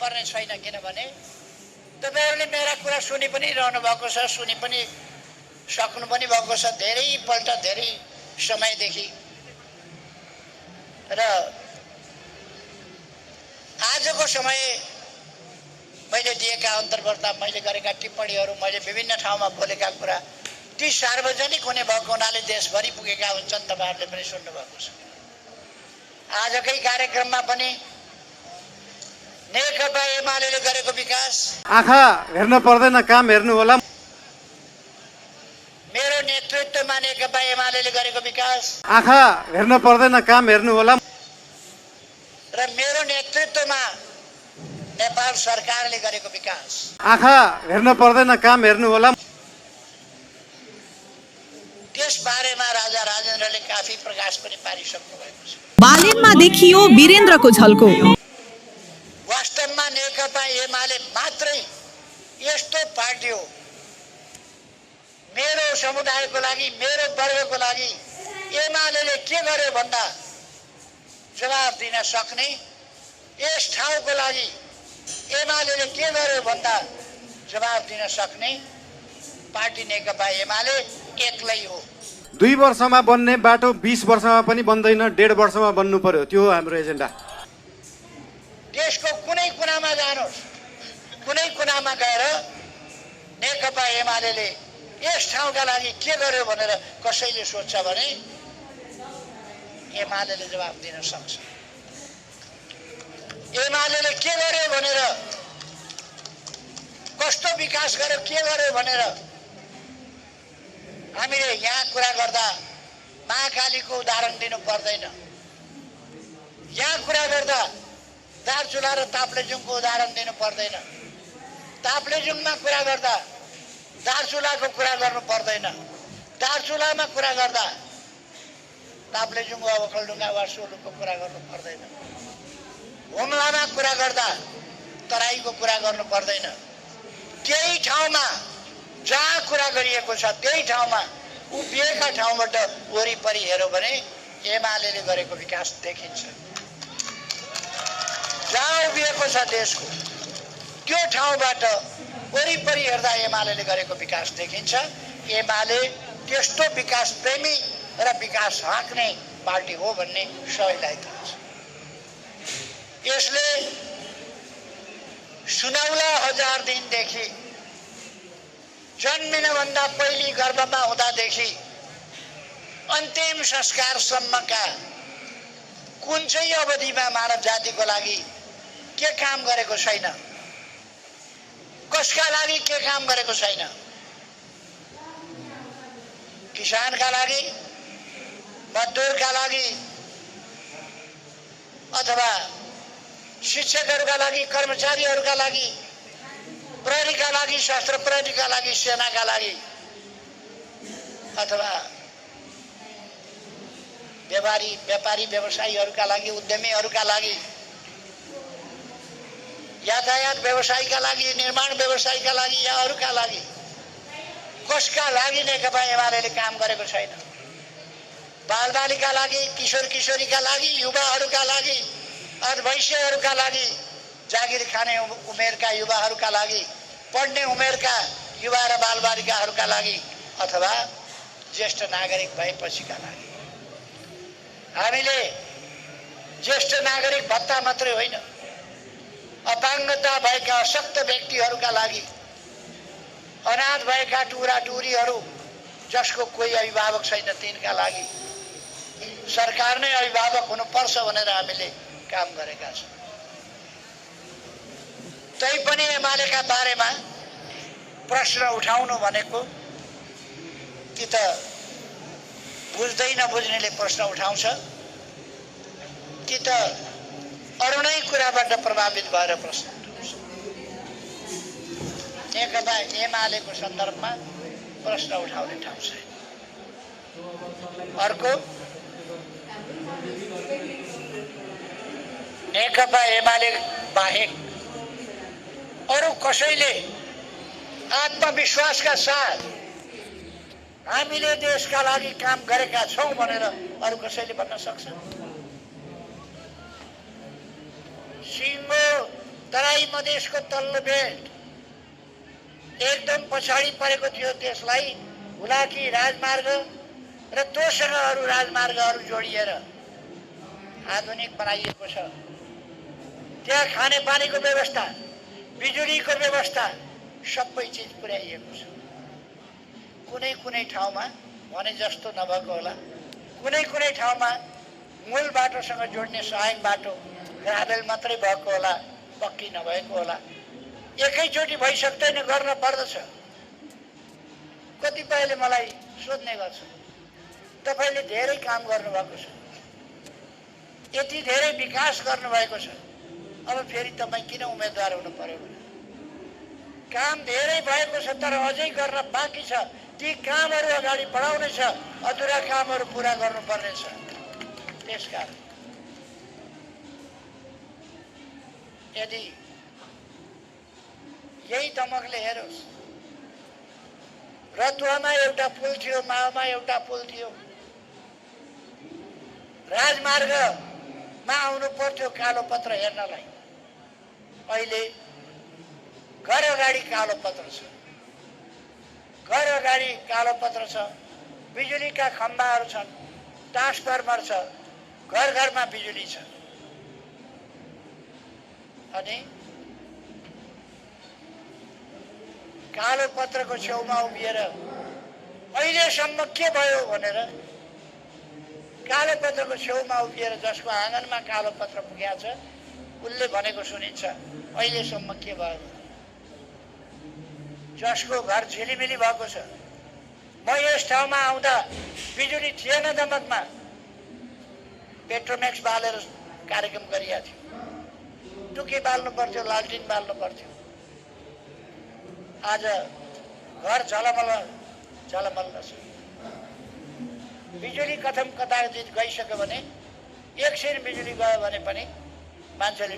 पर्ने छैन, किनभने तपाईहरुले मेरा कुरा सुनि पनि रहनु भएको छ, सुनि पनि सक्नु पनि भएको छ धेरैपल्ट, धेरै समयदेखि। र आजको समय मैले दिएका अन्तर्वार्ता, मैले गरेका टिप्पणीहरू, मैले विभिन्न ठाउँमा बोलेका कुरा ती सार्वजनिक हुने भएको हुनाले देशभरि पुगेका हुन्छन्, तपाईहरुले पनि सुन्नु भएको छ। आजकै कार्यक्रममा पनि नेकपा एमालेले गरेको विकास, आँखा हेर्न पर्दैन, काम हेर्नु होला। मेरो नेतृत्वमा नेकपा एमालेले गरेको विकास, आँखा हेर्न पर्दैन, काम हेर्नु होला। र मेरो नेतृत्वमा नेपाल सरकारले गरेको विकास, आँखा हेर्न पर्दैन, काम हेर्नु होला। त्यस बारेमा राजा राजेन्द्रले काफी प्रकाश पनि पारिसक्नु भएको छ। बालेनमा देखियो वीरेन्द्रको झल्को। वास्तवमा नेकपा एमाले मात्रै यस्तो पार्टी हो मेरो समुदायको लागि, मेरो वर्गको लागि एमालेले के गर्यो भन्दा जवाफ दिन सक्ने, यस ठाउँको लागि एमालेले के गर्यो भन्दा जवाफ दिन सक्ने पार्टी नेकपा एमाले एक्लै हो। 2 वर्षमा बन्ने बाटो 20 वर्षमा पनि बन्दैन, 1.5 वर्षमा बन्नु पर्यो। त्यो हो हाम्रो एजेन्डा। देशको कुनै कुनामा जानुहोस्, कुनै कुनामा गएर नेकपा एमालेले यस ठाउँका लागि के गर्यो भनेर कसैले सोध्छ भने एमालेले जवाफ दिन सक्छ। एमालेले के गर्यो भनेर, कस्तो विकास गर्यो, के गर्यो भनेर हामीले यहाँ कुरा गर्दा महाकालीको उदाहरण दिनु पर्दैन। यहाँ कुरा गर्दा दार्चुला र ताप्लेजुङको उदाहरण दिनु पर्दैन। ताप्लेजुङमा कुरा गर्दा दार्चुलाको कुरा गर्नु पर्दैन। दार्चुलामा कुरा गर्दा ताप्लेजुङ वा ओखलढुङ्गा वा सोलुको कुरा गर्नु पर्दैन। हुम्लामा कुरा गर्दा तराईको कुरा गर्नु पर्दैन। त्यही ठाउँमा जहाँ कुरा गरिएको छ त्यही ठाउँमा उभिएका ठाउँबाट वरिपरि हेर्यो भने एमालेले गरेको विकास देखिन्छ। जहाँ उभिएको छ देशको त्यो ठाउँबाट वरिपरि हेर्दा एमालेले गरेको विकास देखिन्छ। एमाले त्यस्तो विकास प्रेमी र विकास हाँक्ने पार्टी हो भन्ने सबैलाई थाहा छ। यसले सुनौला हजार दिनदेखि जन्मिनभन्दा पहिले गर्भमा हुँदादेखि अन्तिम संस्कारसम्मका कुन चाहिँ अवधिमा मानव जातिको लागि के काम गरेको छैन, कसका लागि के काम गरेको छैन। किसानका लागि, मजदुरका लागि, अथवा शिक्षकहरूका लागि, कर्मचारीहरूका लागि, प्रहरीका लागि, सशस्त्र प्रहरीका लागि, सेनाका लागि, अथवा व्यापारी व्यवसायीहरूका लागि, उद्यमीहरूका लागि, यातायात व्यवसायीका लागि, निर्माण व्यवसायीका लागि या अरूका लागि कसका लागि नेकपा एमालेले काम गरेको छैन। बालबालिका लागि, किशोर किशोरीका लागि, युवाहरूका लागि, अधवैंशहरूका लागि, जागिर खाने उमेरका युवाहरूका लागि, पढ्ने उमेरका युवा र बालबालिकाहरूका लागि, अथवा ज्येष्ठ नागरिक भएपछिका लागि। हामीले ज्येष्ठ नागरिक भत्ता मात्रै होइन, अपाङ्गता भएका अशक्त व्यक्तिहरूका लागि, अनाथ भएका टुरा टुरीहरू जसको कोही अभिभावक छैन तिनका लागि सरकार नै अभिभावक हुनुपर्छ भनेर हामीले काम गरेका छौँ। तैपनि एमालेका बारेमा प्रश्न उठाउनु भनेको कि त बुझ्दै नबुझ्नेले प्रश्न उठाउँछ कि त अरू नै कुराबाट प्रभावित भएर प्रश्न उठाउँछ। नेकपा एमालेको सन्दर्भमा प्रश्न उठाउने ठाउँ छैन। अर्को, नेकपा एमाले बाहेक अरू कसैले आत्मविश्वासका साथ हामीले देशका लागि काम गरेका छौं भनेर अरू कसैले भन्न सक्छ? सिङ्गो तराई मधेसको तल्लो बेल्ट एकदम पछाडि परेको थियो। त्यसलाई हुलाकी राजमार्ग र तोसँग अरू राजमार्गहरू जोडिएर आधुनिक बनाइएको छ। त्यहाँ खानेपानीको व्यवस्था, बिजुलीको व्यवस्था सबै चिज पुर्याइएको छ। कुनै कुनै ठाउँमा भने जस्तो नभएको होला, कुनै कुनै ठाउँमा मूल बाटोसँग जोड्ने सहायक बाटो ग्राभेल मात्रै भएको होला, पक्की नभएको होला। एकैचोटि भइसक्दैन, गर्न पर्दछ। कतिपयले मलाई सोध्ने गर्छ, तपाईँले धेरै काम गर्नुभएको छ, यति धेरै विकास गर्नुभएको छ, अब फेरि तपाईँ किन उम्मेदवार हुनु पर्यो? काम धेरै भएको छ तर अझै गर्न बाँकी छ। ती कामहरू अगाडि बढाउनै छ, अधुरा कामहरू पुरा गर्नुपर्ने छ। त्यसकारण यदि यही दमकले हेरोस्, रतुवामा एउटा पुल थियो, माओमा एउटा पुल थियो, राजमार्गमा आउनु पर्थ्यो कालो पत्र हेर्नलाई, अहिले घर अगाडि कालो पत्र छ, घर अगाडि कालो पत्र छ, बिजुलीका खम्बाहरू छन्, ट्रान्सफर्मर छ, घर घरमा बिजुली छ। अनि कालो पत्रको छेउमा उभिएर अहिलेसम्म के भयो भनेर, कालो पत्रको छेउमा उभिएर जसको आँगनमा कालो पत्र पुगेको छ उसले भनेको सुनिन्छ, अहिलेसम्म के भयो? जसको घर झिलिमिली भएको छ। म यस ठाउँमा आउँदा बिजुली थिएन, दमकमा पेट्रोमेक्स बालेर कार्यक्रम गरिएको थियो। टुकी बाल्नु पर्थ्यो, लालटिन बाल्नु पर्थ्यो। आज घर झलमल झलमल छ। बिजुली कथम कदाचित गइसक्यो भने, एकछिन बिजुली गयो भने पनि मान्छेले